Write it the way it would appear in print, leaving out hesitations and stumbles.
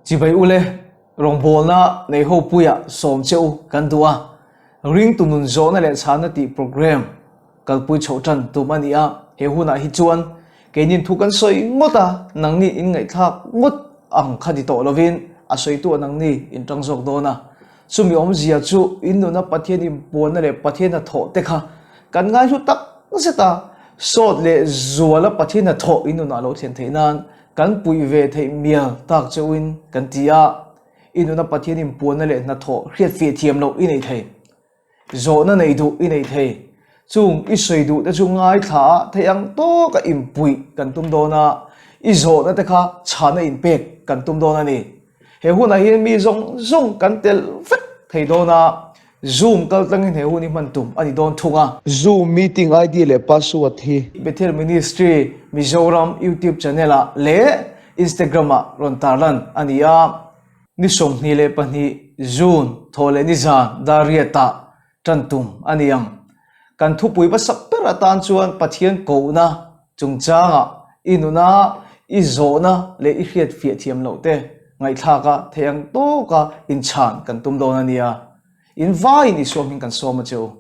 Chibai ule, rawngbawlna nei ho puia sawm che u kan duh a, ringtu nun zawhna leh chhanna tih programme kalpui chhoh tan tum a ni a, he hunah hi chuan keinin thu kan sawi ngawt a, nangni in ngaihthlak ngawt ang kha ni tawh lovin a sawitu a nangni in tang zawk dawn a, chumi awmzia chu in nuna Pathian inpuanna leh Pathian hnathawh te kha kan ngaihlu tak zet a, sawt leh zuala Pathian hnathawh in nunah lo thlen theih nan Kan puih ve theih mial tak cheuhin kan ti a, i nuna Pathian inpuanna leh hnathawh hriat fih thiam loh i nei thei. Zawhna nei duh i nei thei. Chung i sawi duh te chu ngaithla a theih ang tawka inpuih kan tum dawn a, i zawhna te kha chhana inpek kan tum dawn a ni. He hunah hian mi zawng zawng kan tel vek thei dawn a, Zoom kal tlangin he hun hi hman tum a ni dawn thung a. Zoom meeting ID leh password hi. Bethel Ministry Mizoram YouTube channel ah leh Instagram ah rawn tarlan a ni a. Ni 22 June thaw leh nizan Dariat ah tan tum a ni ang. Kan thupui hmasak ber atan chuan Pathian kohna chungchangah i nuna i zawhna leh i hriat fiah thiam loh te ngaihthlak a theih ang tawka inchhan kan tum dawn a nia. In vaiin Isua hming kan sawm a che u.